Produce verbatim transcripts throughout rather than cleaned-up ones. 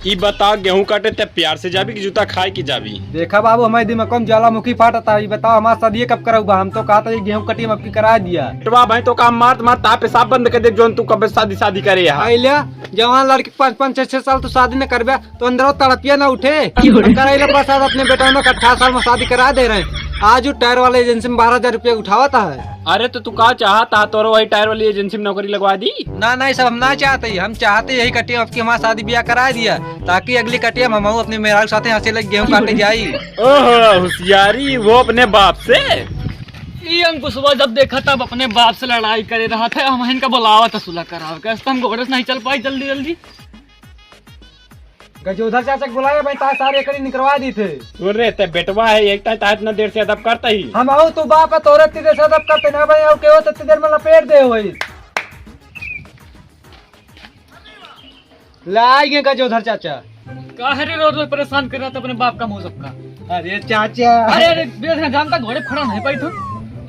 ई बताओ, गेहूं काटे ते प्यार से जाबी कि जूता खाए के जाबी? देखा बाबू, हमारे दिमाग में ज्वालामुखी फाटत है। ई बताओ, हमार शादी कब करउबा? हम तो कहत ही गेहूं कटिया अबकी कराइ दिया। बेटवा भाई, तो का मार मार ता पेशाब बंद कर दे, जोन तू कब शादी शादी करे है। अइल्या, जवान लड़की पाँच पाँच छह छह साल तू शादी न करबे, तो अंदरो तड़पिया ना उठे। की हो रे? हम करैला प्रसाद अपने बेटवा का अठारह साल में शादी करा दे रहे हैं। आज उ टायर वाले एजेंसी में बारह हजार रुपया उठावत है। अरे तो तू का चाहत है, तोरो वही टायर वाली एजेंसी में नौकरी लगवा दी? ना, ना, ई सब हम ना चाहत ही। हम चाहत ही यही कटिया अबकी हमार शादी ब्याह करा दिया, ताकि अगली कटिया में हम अपने मेहरारू साथे हंसे लग गेहूं काटे जाई। ओहो, होशियारी वो अपने बाप से। ई अंकुशवा जब देखा तब अपने बाप से लड़ाई करे रहा था, हम इनका बुलावा था सुलह करावे के, तो हम घोड़े से नहीं चल पाई जल्दी जल्दी। गजोधर चाचा के बुलाए भाई, तार सारे एकरी निकरवा दी थे। सुन रे, ते बेटवा है, एक तार तार इतना देर से अदब करता ही। हम आऊ तू बाप है, तोरे इतनी देर से अदब करते ना भाई, आऊ केहू तो इतनी देर में लपेट दे होई। लाई गए गजोधर चाचा। काहे रे रोज रोज परेशान कर रहा था अपने बाप का मुंह सबका। अरे चाचा। अरे, अरे, बेस ना जानता, घोड़े खड़ा नहीं पाई तू।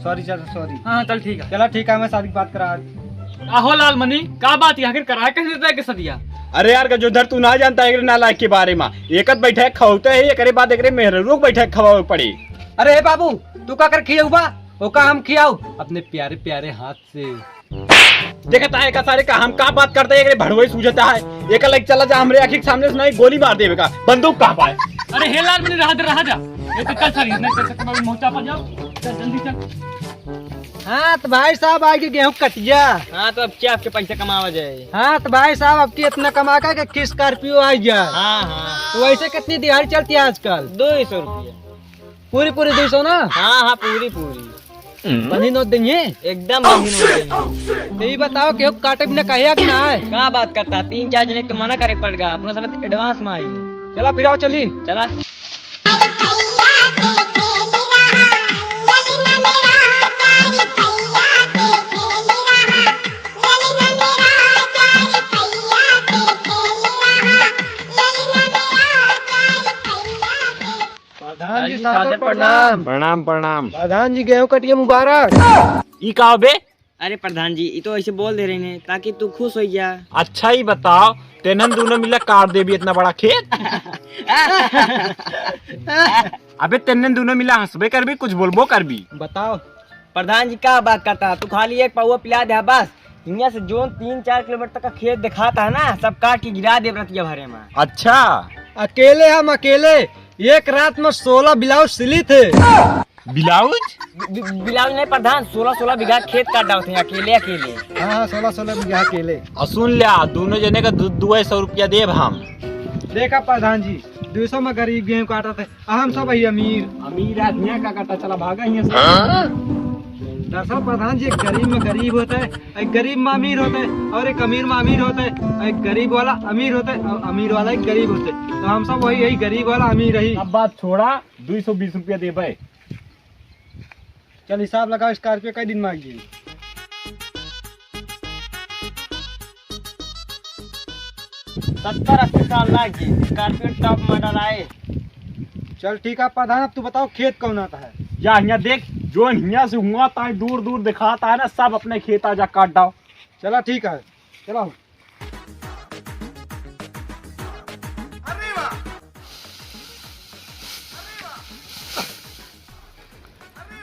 सॉरी चाचा, सॉरी। हाँ, चल ठीक है। चला ठीक है, मैं शादी की बात करा। आहो लाल मनी, का बात है? आखिर कराए कैसे देता है के सदिया? अरे यार गजोधर, तू ना जानता है एकरे नालायक के बारे में। एकत बैठे खवते है, एकरे बाद एकरे मेहररू के बैठे खवावे पड़े। अरे हे बाबू, तू का कर खियाऊ बा? ओका हम खियाऊ अपने प्यारे प्यारे हाथ से। देखता है का सारे का हम का बात करते हैं, एकरे भड़वई सूझता है। एका लाइक चला जा हमरे आँखी के सामने से, नहीं गोली मार देवे का। बंदूक कहाँ पाए? अरे हे लाल मनी, रहा दे, रहा जा। ये तो चल सर, इतना चल सकता है, मोचा पर जाओ। चल जल्दी चल। हाँ तो भाई साहब, आइगे गेहूं कटिया। हाँ तो अब क्या आपके पैसा कमावा जाए? हाँ तो भाई साहब, अबकी इतना कमा का कि किस स्कॉर्पियो आ गया। हाँ, हाँ। तो वैसे कितनी दिहाड़ी चलती है आजकल? दो ही सौ रुपया। पूरी पूरी दो सौ ना? हाँ, हाँ, पूरी पूरी। बनी नोट देंगे? एकदम बनी नोट देंगे। तो ये बताओ कि काटे बिना कहे कि ना है? का बात करता? तीन चार जने के मना करे पड़ गया, अपना सब एडवांस में आई। चला फिर आओ, चली। चला। प्रधान जी, सादर प्रणाम। प्रणाम, प्रणाम। प्रधान जी, गेहूं कटिया मुबारक। ई का बे? अरे प्रधान जी, ई तो ऐसे बोल दे रहे हैं ताकि तू खुश हो जा। अच्छा, ई बताओ, तेनन दोनों मिला काट देबी इतना बड़ा खेत? अबे तेनन दोनों मिला हंसबे करबी, कुछ बोलबो करबी। बताओ। प्रधान जी, का बात करता, तू खाली एक पौवा पिला दे बस। हियां से जोन तीन चार किलोमीटर तक का खेत दिखाता है ना, सब काट के गिरा देब रतिया भरे में। अच्छा। अकेले हम अकेले एक रात में सोलह ब्लाउज सिली थे। ब्लाउज? बि-, बि-, ब्लाउज नहीं प्रधान, सोलह सोलह बीघा खेत काट डालते हैं अकेले, अकेले। हाँ, हाँ, सोलह सोलह बीघा अकेले। और सुन लिया, दोनों जने का दु-, दुए सौ रुपया देब हम। देखा प्रधान जी, दुई सौ में गरीब गेहूं काटत है, हम सब है अमीर। अमीर आदमी का काटा, चला भागा हियां से। दरअसल प्रधान जी, एक गरीब में गरीब होता है, एक गरीब में अमीर होता है, और एक अमीर में अमीर होता है, और एक गरीब वाला अमीर होता है, और अमीर वाला एक गरीब होता है। तो हम सब वही, यही गरीब वाला अमीर रही। अब बात छोड़ा, दुई सौ बीस रुपया देबे। चल हिसाब लगाओ, स्कॉर्पियो कई दिन में आ गई? सत्तर अस्सी साल लाग गई, स्कॉर्पियो टॉप मॉडल आए। चल ठीक है प्रधान, अब तू बताओ खेत कौन आता है? या हियां देख, जो हियां से हुआ ताई दूर दूर दिखाता है ना, सब अपने खेत आ जा काट डाओ। चला ठीक है, चलाओ।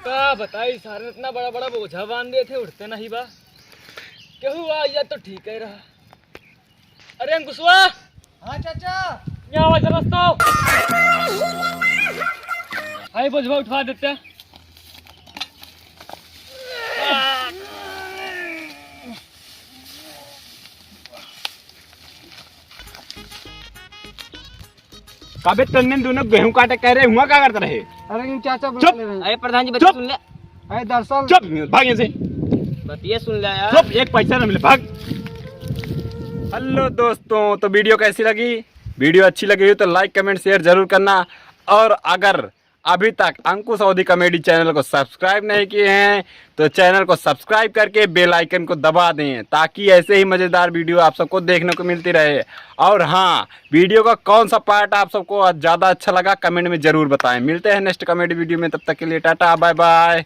का बताई सारे, इतना बड़ा बड़ा बोझा बांध दिए थे, उठते नहीं बा। केहू आ जा तो ठीक है रहा। अरे अंकुशवा। हाँ चाचा। यहाँ आवाज रस्तो। आई बोझवा उठवा देते। काबे तन्ने दोनों गेहूं काटे कह रहे हुआ, का करते रहे? अरे इन चाचा बुला चुप। ले रहे हैं। अरे प्रधान जी, बतिया चुप। सुन ले। अरे दरअसल चुप, भाग यहाँ से। बतिया सुन ले यार। चुप, एक पैसा ना मिले, भाग। हेलो दोस्तों, तो वीडियो कैसी लगी? वीडियो अच्छी लगी हो तो लाइक, कमेंट, शेयर जरूर करना। और अगर अभी तक अंकुश अवधी कॉमेडी चैनल को सब्सक्राइब नहीं किए हैं तो चैनल को सब्सक्राइब करके बेल आइकन को दबा दें, ताकि ऐसे ही मज़ेदार वीडियो आप सबको देखने को मिलती रहे। और हाँ, वीडियो का कौन सा पार्ट आप सबको ज़्यादा अच्छा लगा, कमेंट में ज़रूर बताएं। मिलते हैं नेक्स्ट कॉमेडी वीडियो में, तब तक के लिए टाटा, बाय बाय।